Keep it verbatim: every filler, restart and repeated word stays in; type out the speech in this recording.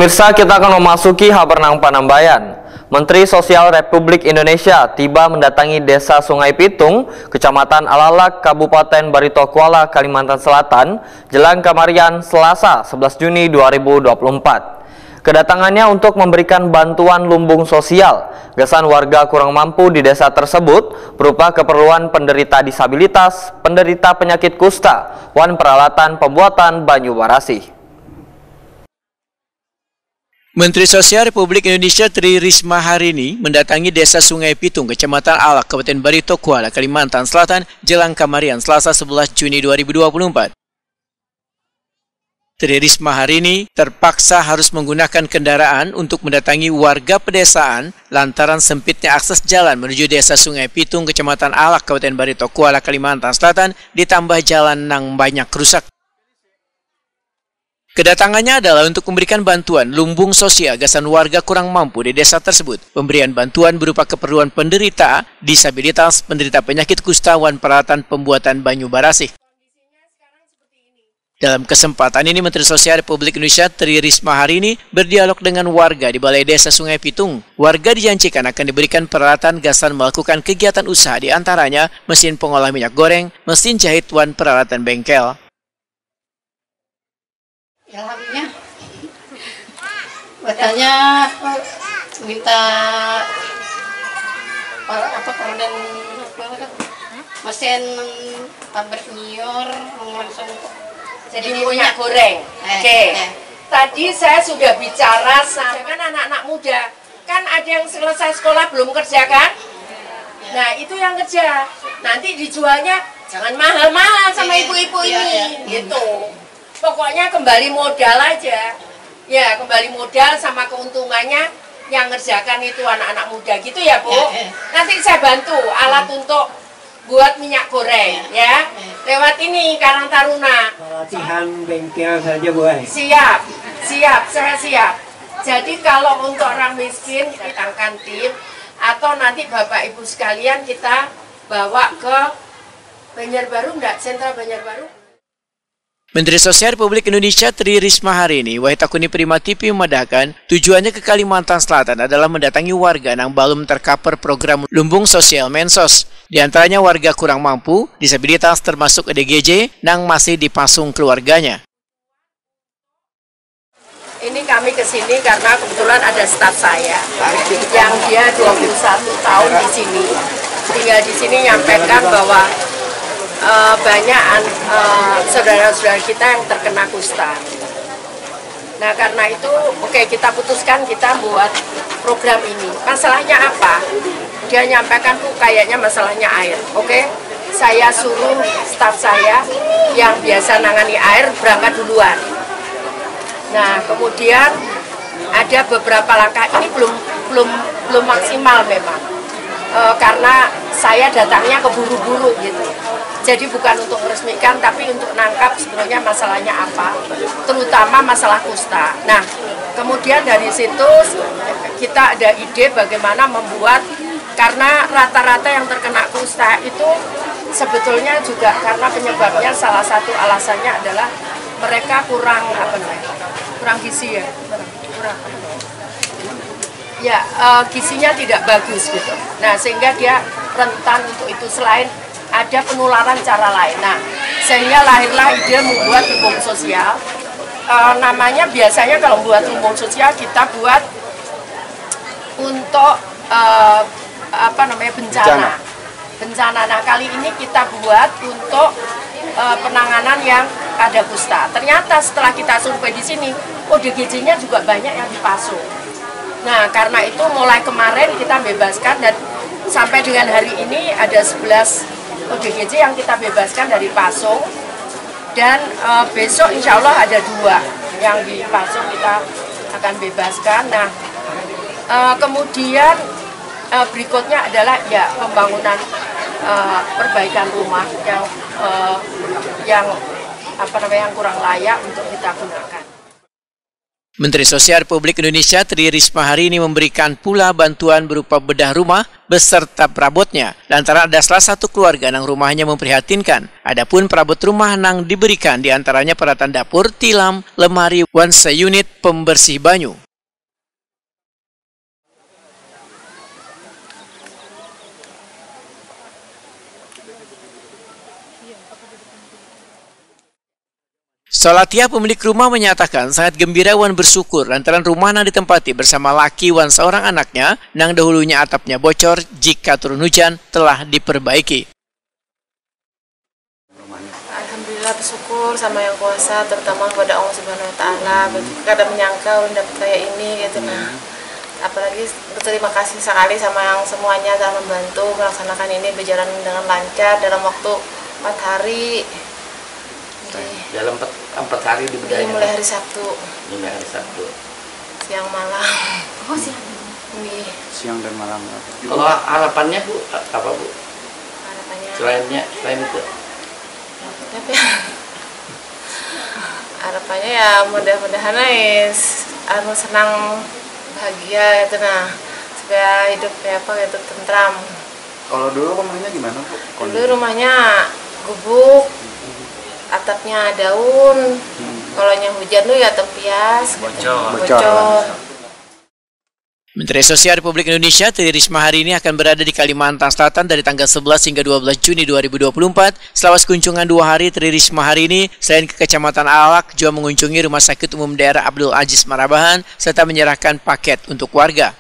Pemirsa, kita akan memasuki habar nang panambayan. Menteri Sosial Republik Indonesia tiba mendatangi Desa Sungai Pitung, Kecamatan Alalak, Kabupaten Barito Kuala, Kalimantan Selatan, jelang kamarian Selasa sebelas Juni dua ribu dua puluh empat. Kedatangannya untuk memberikan bantuan lumbung sosial gasan warga kurang mampu di desa tersebut berupa keperluan penderita disabilitas, penderita penyakit kusta, wan peralatan pembuatan banyu barasih. Menteri Sosial Republik Indonesia Tri Risma hari ini mendatangi Desa Sungai Pitung, Kecamatan Alak, Kabupaten Barito Kuala, Kalimantan Selatan, jelang kamarian Selasa sebelas Juni dua ribu dua puluh empat. Tri Risma hari ini terpaksa harus menggunakan kendaraan untuk mendatangi warga pedesaan lantaran sempitnya akses jalan menuju Desa Sungai Pitung, Kecamatan Alak, Kabupaten Barito Kuala, Kalimantan Selatan, ditambah jalan nang banyak rusak. Kedatangannya adalah untuk memberikan bantuan lumbung sosial gasan warga kurang mampu di desa tersebut. Pemberian bantuan berupa keperluan penderita disabilitas, penderita penyakit kusta, wan peralatan pembuatan banyu barasih. Dalam kesempatan ini, Menteri Sosial Republik Indonesia Tri Risma hari ini berdialog dengan warga di Balai Desa Sungai Pitung. Warga dijanjikan akan diberikan peralatan gasan melakukan kegiatan usaha, di antaranya mesin pengolah minyak goreng, mesin jahit, wan peralatan bengkel. Ilhamnya bertanya minta apa, permen apa, mesin tambah senior langsung jadi minyak goreng. Eh, Oke. Eh. Tadi saya sudah bicara sama anak-anak muda. Kan ada yang selesai sekolah belum kerja kan? Nah, itu yang kerja. Nanti dijualnya jangan mahal-mahal sama ibu-ibu ini, gitu. Pokoknya kembali modal aja. Ya, kembali modal sama keuntungannya yang ngerjakan itu anak-anak muda gitu ya, Bu. Nanti saya bantu alat untuk buat minyak goreng ya. Lewat ini Karang Taruna. Pelatihan bengkel saja, Bu. Siap. Siap, saya siap. Jadi kalau untuk orang miskin, datangkan tim atau nanti Bapak Ibu sekalian kita bawa ke Banjarbaru enggak, sentra Banjarbaru. Menteri Sosial Republik Indonesia Tri Risma hari ini, Wahid Takuni Prima T V memadahkan, tujuannya ke Kalimantan Selatan adalah mendatangi warga nang balum tercover program lumbung sosial Mensos. Di antaranya warga kurang mampu, disabilitas termasuk O D G J nang masih dipasung keluarganya. Ini kami ke sini karena kebetulan ada staff saya yang dia dua puluh satu tahun di sini, tinggal di sini, nyampaikan bahwa uh, banyak uh, saudara-saudara kita yang terkena kusta. Nah, karena itu oke, kita putuskan kita buat program ini. Masalahnya apa? Dia nyampaikan, Bu, kayaknya masalahnya air. Oke, saya suruh staff saya yang biasa nangani air berangkat duluan. Nah, kemudian ada beberapa langkah, ini belum belum belum maksimal memang. E, karena saya datangnya keburu-buru gitu. Jadi bukan untuk meresmikan, tapi untuk nangkap sebenarnya masalahnya apa, terutama masalah kusta. Nah, kemudian dari situ kita ada ide bagaimana membuat, karena rata-rata yang terkena kusta itu sebetulnya juga karena penyebabnya, salah satu alasannya adalah mereka kurang apa namanya, kurang gizi ya, kurang, kurang apa namanya? Ya, uh, gizinya tidak bagus gitu. Nah, sehingga dia rentan untuk itu. Selain ada penularan cara lain. Nah, sehingga lahirlah ide membuat lumbung sosial. Uh, namanya biasanya kalau membuat lumbung sosial kita buat untuk uh, apa namanya, bencana. Bencana. Bencana. Nah, kali ini kita buat untuk uh, penanganan yang ada kusta. Ternyata setelah kita survei di sini, O D G J-nya juga banyak yang dipasung. Nah, karena itu mulai kemarin kita bebaskan dan sampai dengan hari ini ada sebelas O D G J yang kita bebaskan dari pasung. Dan uh, besok insya Allah ada dua yang dipasung kita akan bebaskan. Nah, uh, kemudian uh, berikutnya adalah ya pembangunan uh, perbaikan rumah yang uh, yang apa namanya, yang kurang layak untuk kita gunakan. Menteri Sosial Republik Indonesia Tri Risma hari ini memberikan pula bantuan berupa bedah rumah beserta perabotnya lantaran ada salah satu keluarga nang rumahnya memprihatinkan. Adapun perabot rumah nang diberikan diantaranya peralatan dapur, tilam, lemari, wan seunit pembersih banyu. Solatia, pemilik rumah, menyatakan sangat gembira wan bersyukur lantaran rumah nang ditempati bersama laki wan seorang anaknya nang dahulunya atapnya bocor jika turun hujan telah diperbaiki. Alhamdulillah, bersyukur sama Yang Kuasa, terutama kepada Allah Subhanahu wa Ta'ala. Kada menyangka ulun dapat kayak ini gitu nah. Apalagi berterima kasih sekali sama yang semuanya telah membantu melaksanakan ini berjalan dengan lancar dalam waktu empat hari. Dalam empat, empat hari Ini dibedahnya. Mulai hari Sabtu, Mulai hari Sabtu. Siang malam. Oh siang. Nggih, Siang dan malam. Kalau harapannya Bu, apa Bu? Harapannya Selainnya, selain itu? Apa ya? Harapannya ya mudah-mudahan aja anu senang, bahagia gitu nah, supaya hidup kayak apa gitu, tentram. Kalau dulu rumahnya gimana Bu? Dulu rumahnya gubuk, atapnya daun, kalau nya hujan tuh ya tempias, Bocor. bocor. Menteri Sosial Republik Indonesia Tri Risma hari ini akan berada di Kalimantan Selatan dari tanggal sebelas hingga dua belas Juni dua ribu dua puluh empat. Selawas kunjungan dua hari, Tri Risma hari ini selain ke Kecamatan Alak juga mengunjungi Rumah Sakit Umum Daerah Abdul Aziz Marabahan serta menyerahkan paket untuk warga.